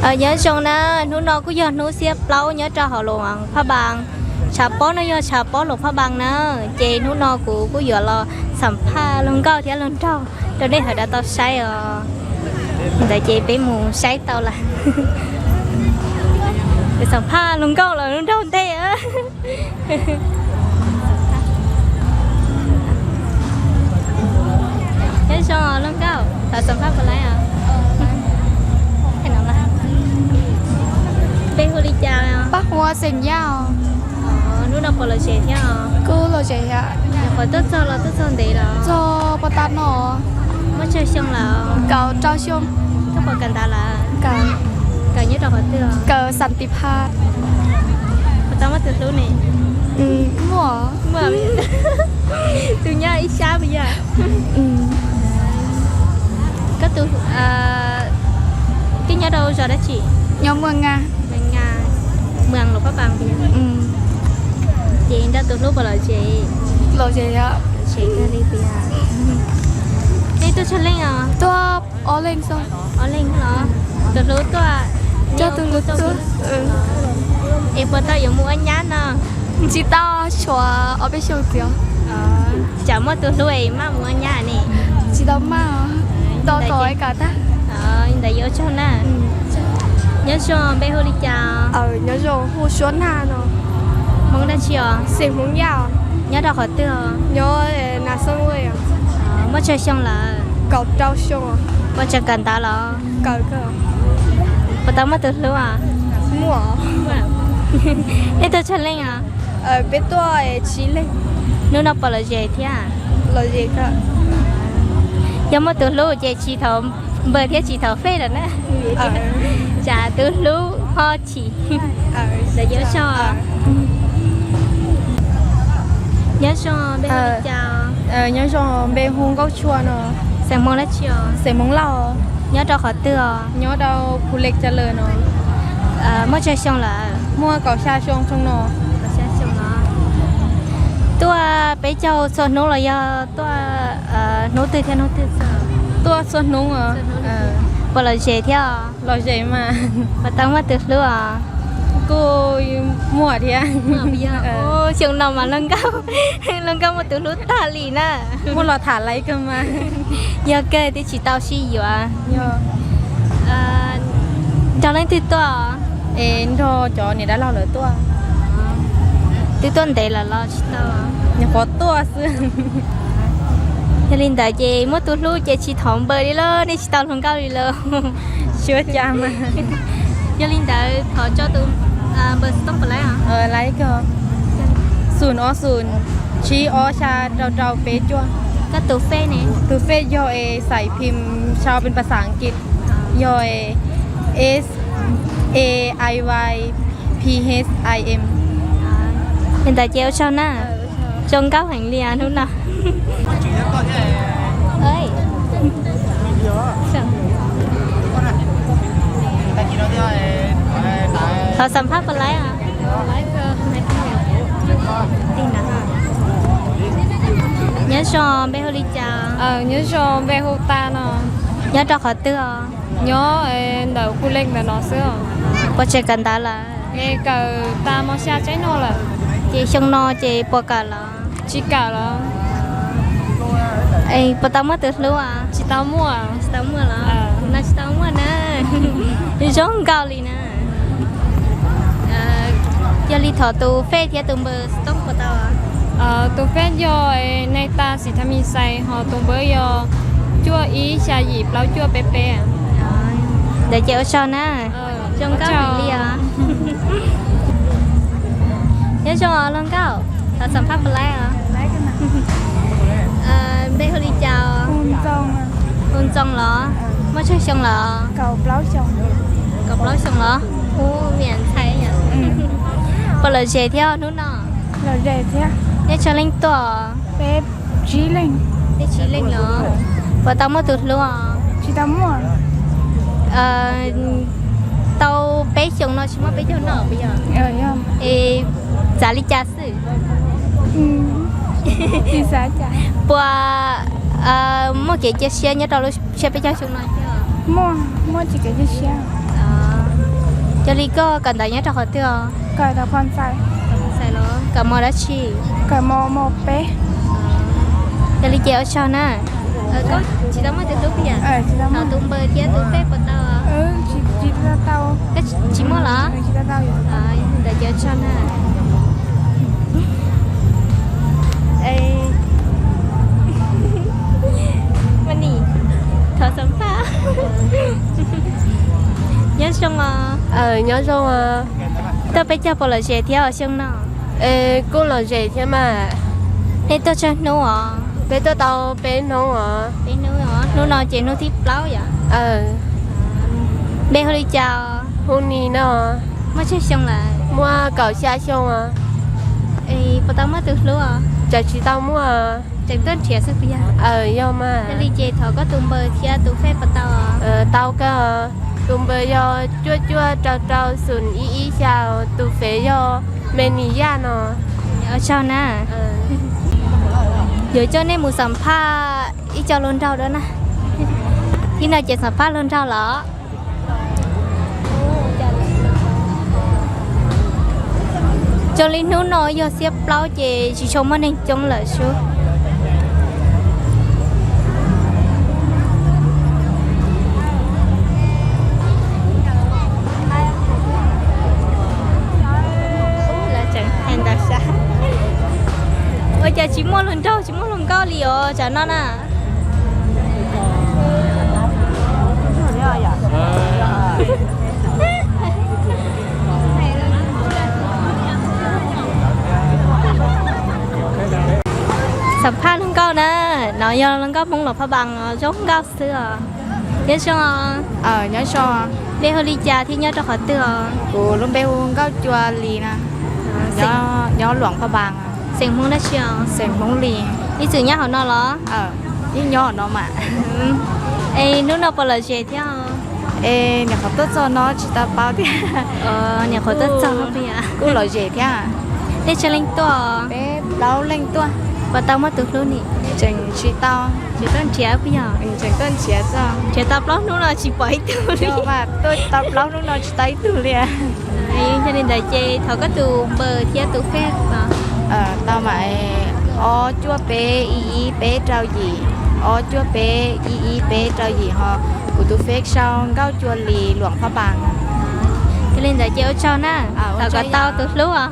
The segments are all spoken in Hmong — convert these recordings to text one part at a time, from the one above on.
Nyob zoo na, hnub no kuj yog hnub xiab plaub nyob rau hauv Luas Phaj Npas. Tshav pob no yog tshav pob Luas Phaj Npas na, ces hnub no kuv kuj yuav los xam phaj luag nkauj thiab luag nraug rau nej sawv daws tau saib os. Ntawd ces peb mus saib tau lawm. Xam phaj luag nkauj los luag nraug ntej. Nyob zoo luag nkauj, xav xam phaj puas laib os? Peb hu li cas? Paj Huab xeem Yaj. Hnub no puas lom zem thiab os? Kuj lom zem thiab. Nyuam qhuav tuaj txog los tuaj txog ntev los? Txog puag ta no. Muaj tsawg xyoo lawm? Kaum rau xyoo. Koj puas kawm ntawv lawm? Kawm. Kawm nyob rau qhov twg? Kawm Xam Tis Phaj. Puas tau muaj tus hlub ne? Muaj. Tus nyob ib sab puas yog? Koj tus, koj nyob rau zos dab tsi? Nyob Muas Ngas. Muas Ngas, Muas Luas Phaj Npas. Ces nrog tus hlub puas lom zem? Lom zem. Lom zem kawg li tiag. Nej tuaj tsawg leej os? Tuaj ob leeg xwb. Ob leeg los? Tus hlub tuaj. Coj tus hlub tuaj. Es puas tau yuav mus ua nyab no? Tsis tau, tshuav ob peb xyoos txiav. Tsam muaj tus hlub es maj mus ua nyab ne. Tsis tau maj, tau kom es kom tag. Ntawd yuav ua tsaug na. Nyob zoo, npe hu li cas? Nyob zoo, hu Suab Nag no. Hmoob dab tsi os? Xeem Hmoob Yaj. Nyob rau qhov twg os? Nyob Nas Xeeb Vaj. Muaj tsawg xyoo lawm? Kaum rau xyoo. Puas tseem kawm ntawv los? Kawm. Puas tau muaj tus hlub os? Muaj. Nej tuaj tsawg leej os? Peb tuaj tsib leeg. Hnub no puas lom zem thiab? Lom zem. Yog muaj tus hlub ces tsis thaum npawg thiab tsis thaum fej lawm na. Tsam tus hlub ho chim. Ntawd yuav ua tsaug. Nyob zoo, npe hu li cas? Nyob zoo, npe hu Nkauj Tshua no. Xeem Hmoob dab tsi os? Xeem Hmoob Lauj. Nyob rau qhov twg os? Nyob rau Phu Lej Caj Lawg no. Muaj tsawg xyoo lawm? Muaj kaum xya xyoo xyoo no. Kaum xya xyoo no. Tuaj peb caug txhua hnub los yog tuaj hnub twg thiab hnub twg? Tuaj txhua hnub. Puas lom zem thiab? Lom zem mas. Puas tau muaj tus hlub os? Kuj muaj thiab. Xyoo no mas luag nkauj, luag nkauj muaj tus hlub tag li na. Muaj los tham laiv kawg mas. Yog kawg twb tsis tau sib yuav. Nrog leej twg tuaj? Es nrog cov niam dab laug lawv tuaj. Twb tuaj ntev lawm los tsis tau? Nyuam qhuav tuaj xwb. Yog li ntawd ces muaj tus hlub ces tsis thov npawg li lauj, nej tsis tau hluas nkauj li lauj. Tsis ua cas mas. Yog li ntawd thov tso tus npawg xov tooj puas laib? Laib kawg. Xoom ob xoom, tsib ob xya rau rau peb cuaj. Koj tus fej ne? Tus fej yog es xais phim sau pes pas xav Askiv, yog es S A I Y P H I M. Li ntawd ces ua tsaug na. Zoo nkauj heev li hnub no. Thov xam phaj puas laib? Nyob zoo, npe hu li cas? Nyob zoo, npe hu Tas no. Nyob rau qhov twg os? Nyob ntawm Hu Leej ntawm no xwb. Puas tseem kawm ntawv lawm? Es kawm tas mos xya tsaib no lawm. Ces xyoo no ces puas kawm los? Tsis kawm los. Puas tau muaj tus hlub? Tsis tau muaj. Tsis tau muaj los? No tsis tau muaj na. Zoo nkauj li na. Yog li thov tus fej thiab tus npawb xov tooj puas tau? Tus fej yog Nais Tas Xis Thas Mis Xais, ho tus npawb yog cuaj ib xya yim plaub cuaj peb peb. Ntawd ces ua tsaug na. Zoo nkauj heev li os. Nyob zoo os luag nkauj, thov xam phaj puas laib os? Npe hu li cas? Hu Ntxoo los? Muaj tsawg xyoo lawm? Kaum plaub xyoo los? Hu Miam Ntxhais. Puas lom zem thiab hnub no? Nej tsawg leej tuaj? Peb tsib leej los? Puas tau muaj tus hlub? Tsis tau muaj. Tau peb xyoos no tsis muaj peb caug no puas yog? Es txav li cas xwb? Puas muaj kev cia siab nyob rau lub sij hawm peb caug xyoo no? Muaj, muaj tsis kev cia siab. Yog li koj kawm ntawv nyob rau qhov twg os? Kawm mos dab tsi? Yog li ces ua tsaug na. Tsis tau muaj tus hlub pia? Thaum tus npawg thiab tus fej puas tau? Tsis muaj los? Ntawd ces ua tsaug na. Thov xam phaj. Nyob zoo os. Nyob zoo. Tuaj peb caug puas lom zem thiab os xyoo no? Kuj lom zem thiab mas. Nej tuaj tsawg hnub os? Peb tuaj tau peb hnub os. Peb hnub os, hnub no ces hnub thib plaub yom? Npe hu li cas? Hu Nis no. Muaj tsawg xyoo lawm? Muaj kaum xya xyoo os. Puas tau muaj tus hlub? Tseem tsis tau muaj. Tseem tuaj nrhiav xwb puas yog? Yog mas. Yog li ces thov koj tus npawg thiab tus fej puas tau? Tau kawg. Tus npawg yog cuaj cuaj rau rau xoom ib ib xya, tus fej yog Me Nis Yaj no. Ua tsaug na. Yuav coj nej mus xam phaj ib co hluas nraug dua na. Thib no ces xam phaj hluas nraug los. Zoo li hnub no yog xiab plaub ces tsis tshua muaj neeg coob lawm sub. Ua cas tsis muaj hluas nraug tsis muaj hluas nkauj li os tsam no na? Xam phaj hluas nkauj na, no yog hluas nkauj Hmoob Luam Phaj Npas os, zoo nkauj xwb os. Nyob zoo. Nyob zoo. Npe hu li cas thiab nyob rau qhov twg os? Kuv lub npe hu Nkauj Cua Lis na, nyob Luam Phaj Npas. Xeem Hmoob dab tsi os? Xeem Hmoob Lis. Ib txwm nyob hauv no los? Yeej nyob hauv no mas. Es hnub no puas lom zem thiab? Es nyuam qhuav tuaj txog no tsis tau paub thiab. Nyuam qhuav tuaj txog, kuj lom zem thiab. Nej tsawg leej tuaj? Peb plaub leej tuaj. Puas tau muaj tus hlub ni? Tseem tsis tau. Tseem tuaj nrhiav puas yog? Tseem tuaj nrhiav txog. Nrhiav tau plaub hnub no tsis pom ib tug li. Tuaj tau plaub hnub no tsis tau ib tug li. Yog li ntawd ces thov koj tus npawb thiab tus fej. Tau mas, ob cuaj peb ib ib peb rau yim, ob cuaj peb ib ib peb rau yim ho kuv tus fej sau Nkauj Cua Lis Luam Phaj Npas. Yog li ntawd ces ua tsaug na, thov kom tau tus hlub os.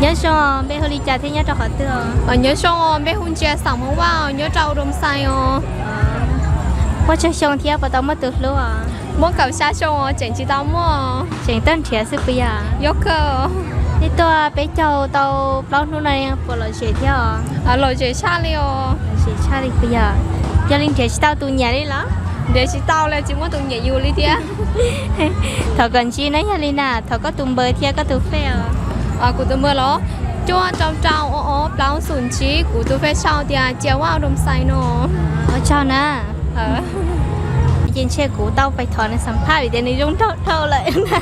Nyob zoo, npe hu li cas thiab nyob rau qhov twg? Nyob zoo, npe hu Ntsia Xam Hmoob Vaj, nyob rau Doo Xais os. Muaj tsawg xyoo thiab puas tau muaj tus hlub? Muaj kaum xya xyoo os, tseem tsis tau muaj. Tseem tuaj nrhiav xwb puas yog? Yog kawg. Neb tuaj peb caug tau plaub hnub no puas lom zem thiab os? Lom zem tshaj li os. Lom zem tshaj li puas yog? Yog li nrhiav tsis tau tus nyiam li los? Nrhiav tsis tau li, tsis muaj tus nyiam yus li thiab. Thov kom ntsib na, yog li na thov koj tus npawb thiab koj tus fej os. Kuv tus npawb los cuaj rau rau ob ob plaub xoom tsib, kuv tus fej sau tias Cia Vaj Doo Xais no. Ua tsaug na. Ces ntshe kuv tau pais thov nws xam phaj vim tias nws zoo nraug dhau lawm na.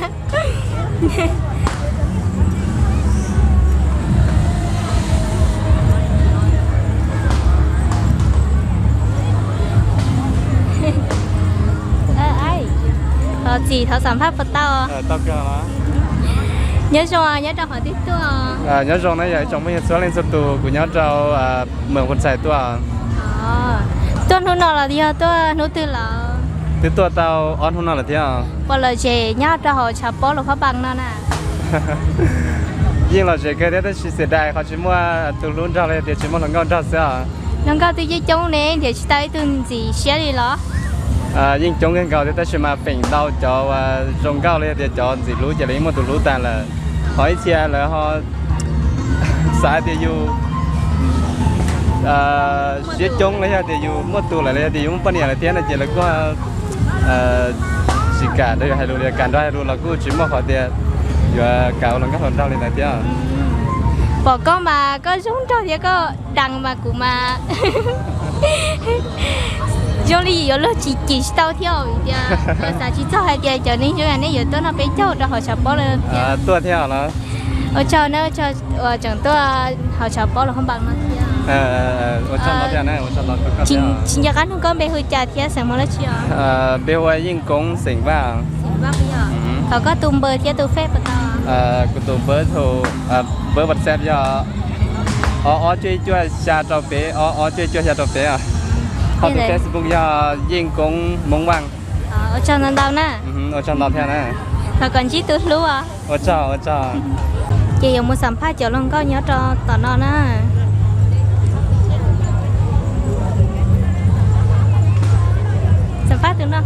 Thov txim, thov xam phaj puas tau? Nyob zoo, nyob rau qhov twg tuaj? Nyob zoo na yog ib tsoom phooj ywg txhua leej txhua tus, kuv nyob rau Mws Phoo Xais tuaj. Tuaj hnub no los yog tuaj hnub twg los? Twb tuaj tau ob hnub no lawm thiab. Puas lom zem nyob rau hauv tshav pob Luam Phaj Npas no na? Yeej lom zem kawg thiab tab sis xiam dais qhov tsis muaj tus hlub nrog los yog tias tsis muaj hluas nkauj nrog xwb os. Hluas nkauj twb coob coob ne, nrhiav tsis tau ib tug ntxim siab li los? Yeej coob kawg nkaus thiab tab sis mas feem ntau cov uas zoo nkauj los yog tias cov ntxim hlub ces lawv yeej muaj tus hlub tag lawm. Ho ib txhia lawv ho xav tias yus siab coob los yog tias yus muaj tus lawm los yog tias yus muaj poj niam lawm thiab no ces lawv kuj tsis kam rau yus hais lus li, kam nrog hais lus los kuj tsis muaj qhov tias yuav kam ua hluas nkauj hluas nraug li ntawd thiab. Pom koj mas koj zoo nraug thiab koj deev mas kuv mas zoo li yuav luag tsis cim tsis tau thiab vim tias xav tsis txog hais tias cov neeg zoo li nej yuav tuaj noj peb caug rau hauv tshav pob lawm. Tuaj thiab los? Ua tsaug na, ua tsaug uas tseem tuaj haus tshav pob los hauv npas no thiab. Tsis nco qab nug koj npe hu cas thiab xeem Hmoob dab tsi os? Npe hu ua Yeej Koob, xeem Vaj. Thov koj tus npawb thiab tus fej puas tau? Kuv tus npawb, npawb WhatsApp yog ob ob cuaj ib cuaj xya rau pem, ob ob cuaj ib cuaj xya rau pem. Ho tus Facebook yog Yeej Koob Hmoob Vaj. Ua tsaug ntau ntau na. Ua tsaug ntau thiab na. Thov kom ntsib tus hlub os. Ua tsaug, ua tsaug. Ces yuav mus xam phaj cov hluas nkauj nyob rau tom no na. Xam phaj tus no.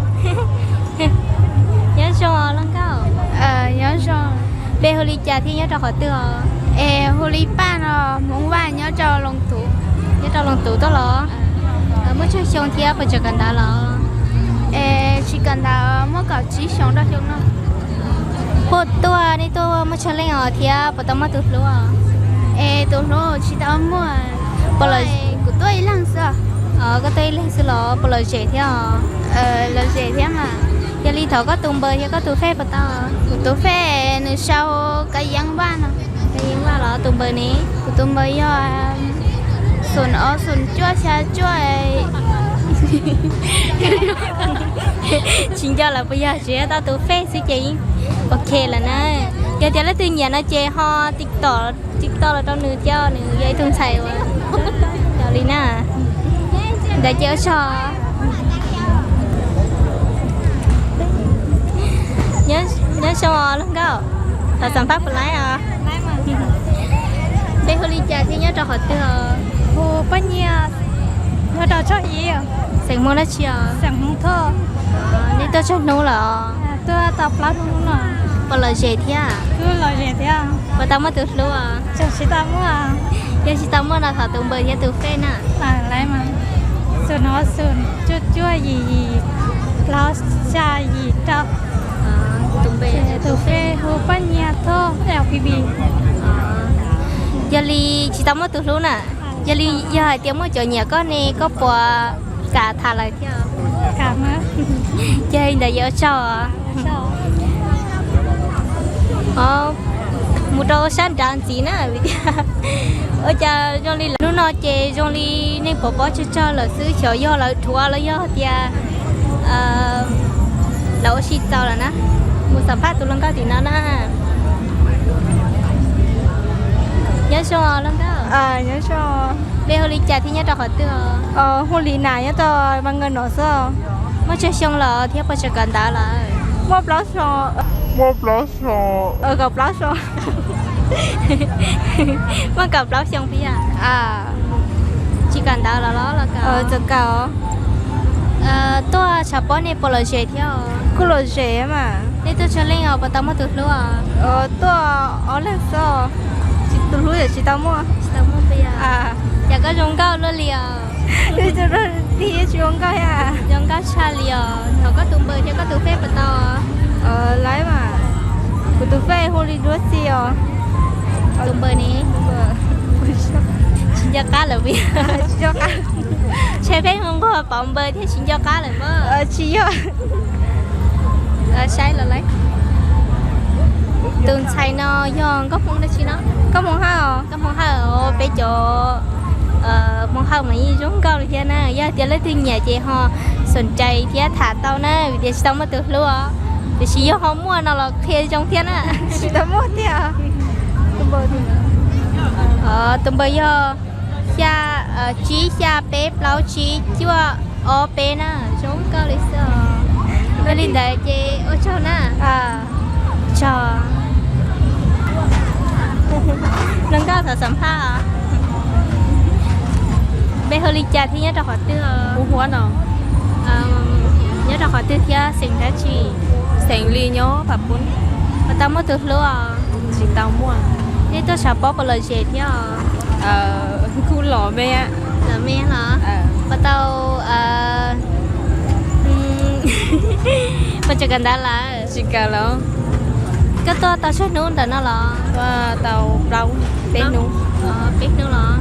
Nyob zoo os hluas nkauj. Nyob zoo. Npe hu li cas thiab nyob rau qhov twg os? Es hu li Paj no, Hmoob Vaj nyob rau Loos Tuv. Nyob rau Loos Tuv tuaj los? Muaj tsawg xyoo thiab puas tseem kawm ntawv los? Es tsis kawm ntawv, muaj kaum tsib xyoo rau xyoo no. Puas tuaj, nej tuaj muaj tsawg leej os thiab puas tau muaj tus hlub os? Es tus hlub tsis tau muaj. Puas los, kuv tuaj ib leeg xwb. Koj tuaj ib leeg xwb los puas lom zem thiab os? Lom zem thiab mas. Yog li thov koj tus npawb thiab koj tus fej puas tau? Kuv tus fej nws sau Kav Yeeb Vaj no. Kav Yeeb Vaj los tus npawb ne? Kuv tus npawb yog xoom ob xoom cuaj xya cuaj. Tsis nco lawm puas yog, tsuas yog tau tus fej xwb ces yeej ok lawm na. Yog tias leej twg nyiam no ces ho TikTok, TikTok los rau nws thiab, nws yog ib tug ntxhais uas li na. Ntawd ces ua tsaug. Nyob zoo os hluas nkauj, thov xam phaj puas laib os? Npe hu li cas thiab nyob rau qhov twg os? Hu Paj Nyiaj, nyob rau Tshoj Ib. Xeem Hmoob dab tsi os? Xeem Hmoob Thoj. Nej tuaj tsawg hnub lawm? Tuaj tau plaub hnub no. Puas lom zem thiab? Kuj lom zem thiab. Puas tau muaj tus hlub os? Tseem tsis tau muaj. Yog tsis tau muaj no thov tus npawb thiab tus fej na. Lawv mas, xoom ob xoom cuaj cuaj yim yim plaub xya yim rau. Tus fej hu Paj Nyiaj Thoj L P P. Yog li tsis tau muaj tus hlub na. Yog li yog hais tias muaj cov nyiam koj ne koj puas kam tham lawv thiab? Ces ntawd yog ua tsaug. Mus rau sab nrad ntxiv na vim tias ua cas zoo li lawv hnub no ces zoo li neeg pov pob tsawg tsawg lawm xwb, xyov yog lawv dhuav los yog tias lawv ua si txaus lawm na. Mus xam phaj tus hluas nkauj tim no na. Nyob zoo hluas nkauj. Nyob zoo. Npe hu li cas thiab nyob rau qhov twg? Hu li Nas nyob rau Vas Nkawm no xwb. Muaj tsawg xyoo los thiab puas tseem kawm ntawv lawm? Muaj plaub xyoo. Kaum plaub xyoo. Muaj kaum plaub xyoo thiab. Tsis kawm ntawv los los los kawm? Txawm kawm. Tuaj tshav pob nej puas lom zem thiab? Kuj lom zem mas. Nej tuaj tsawg leej os puas tau muaj tus hlub? Tuaj ob leeg xwb. Tus hlub yam tsis tau muaj. Tsis tau muaj. Cas koj zoo nkauj luaj li os? Tsis zoo nkauj thiab. Zoo nkauj tshaj li os. Thov koj tus npawb thiab koj tus fej puas tau? Lawv mas, kuv tus fej hu li duab xi os. Tus npawb ne? Tsis nco qab lawm. Tsis nco qab. Tshe pheej hu nquag pov npawb thiab tsis nco qab lawm mas. Tsis yog. Saib los lawm. Tus ntxhais no yog nkauj Hmoob dab tsi no? Nkauj Hmoob Hawj. Nkauj Hmoob Hawj, peb cov Hmoob Hawj mas yeej zoo nkauj li thiab na. Yog tias leej twg nyiam ces ho xoom cai thiab tham tau na, vim tias tsis tau muaj tus hlub os. Tiam sis yog ho muaj no los qhia zoo thiab na. Tsis tau muaj thiab. Tus npawb yog xya, tsib xya peb plaub tsib cuaj ob peb na, zoo nkauj li xwb os. Yog li ntawd ces ua tsaug na. Tsaug. Hluas nkauj thov xam phaj. Npe hu li cas thiab nyob rau qhov twg? Nyob rau qhov twg thiab xeem dab tsi? Xeem Lis nyob Phav Pub. Puas tau muaj tus hlub os? Tsis tau muaj. Nej tuaj tshav pob puas lom zem thiab os? Kuj lom me. Lom me los? Puas tau, puas tseem kawm ntawv lawm? Tsis kawm lawm. Koj tuaj tau tsawg hnub ntawm no los? Tuaj tau plaub, peb hnub. Peb hnub los?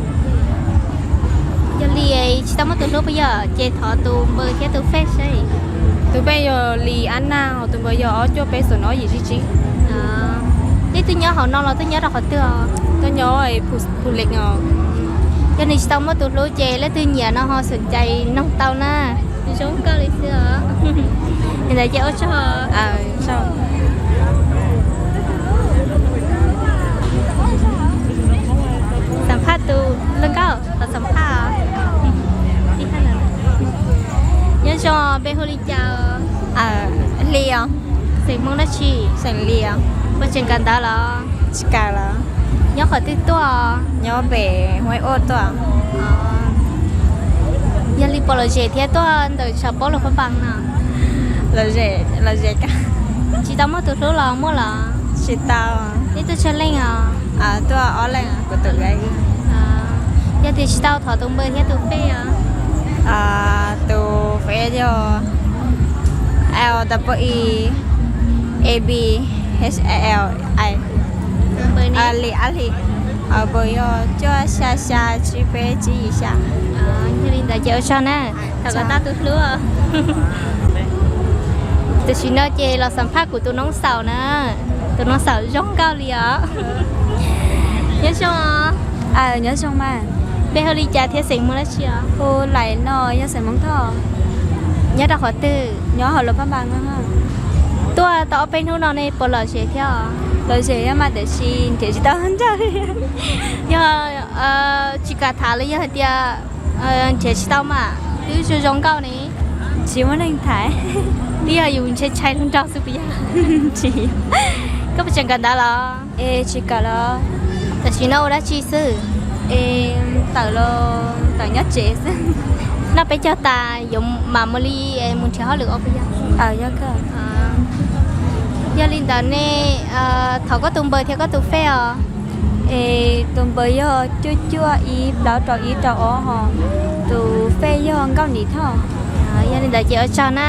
Yog li tsis tau muaj tus hlub puas yog? Ces thov tus npawb thiab tus fej seb. Tus fej yog Lis Ab Naj, ho tus npawb yog ob cuaj peb xoom ob yim tsib tsib. Twb nyob hauv no los twb nyob rau qhov twg os? Twb nyob Phu Lek os. Yog nws tsis tau muaj tus hlub ces leej twg nyiam no ho xom cai noog tau na. Zoo kawg li xwb os. Li ntawd ces ua tsaug. Xam phaj tus hluas nkauj, xam phaj. Nyob zoo, npe hu li cas? Hli os. Xeem Hmoob dab tsi? Xeem Lis. Puas tseem kawm ntawv los? Tsis kawm los. Nyob qhov twg tuaj? Nyob pem Huaib Ua tuaj. Yog li puas lom zem thiab tuaj ntawm tshav pob Luas Phaj Npas no? Lom zem, lom zem kawg. Tsis tau muaj tus hlub los muaj los? Tsis tau. Neb tuaj tsawg leej os? Tuaj ob leeg, kuv tus. Yog tias tsis tau thov tus npawb thiab tus fej os? Tus fej yog L W E A B H I L I. Li Ab Hli. Npawb yog cuaj xya xya tsib peb tsib yim xya. Yog li ntawd ces ua tsaug na, thov kom tau tus hlub. Tam sim no ces los xam phaj kuv tus noob xaus na. Tus noob xaus zoo nkauj li os. Nyob zoo. Nyob zoo mas. Npe hu li cas thiab xeem Hmoob dab tsi os? Hu Lais no, yog xeem Hmoob Thoj. Nyob rau qhov twg? Nyob hauv Luas Phaj Npas no. Tuaj tau ob peb hnub no ne puas lom zem thiab os? Lom zem thiab mas tiam sis nrhiav tsis tau tus nrauj. Yog tsis kam tham los yog hais tias nrhiav tsis tau mas twb zoo zoo nkauj ne. Tsis muaj neeg tham. Twb yog yus ntshai ntshai tus nrauj xwb puas yog? Tsis. Koj puas tseem kawm ntawv los? Es tsis kawm los. Tam sim no ua dab tsi xwb? Es tawm los tawm nyob tsev xwb. Noj peb caug tas yuav mam mus li es mus nrhiav hauj lwm ua puas yog? Yog li ntawd ne, thov koj tus npawb thiab koj tus fej os. Es tus npawb yog cuaj cuaj ib plaub rau ib rau ob hos, tus fej yog Nkauj Nim Thoj. Yog li ntawd ces ua tsaug na.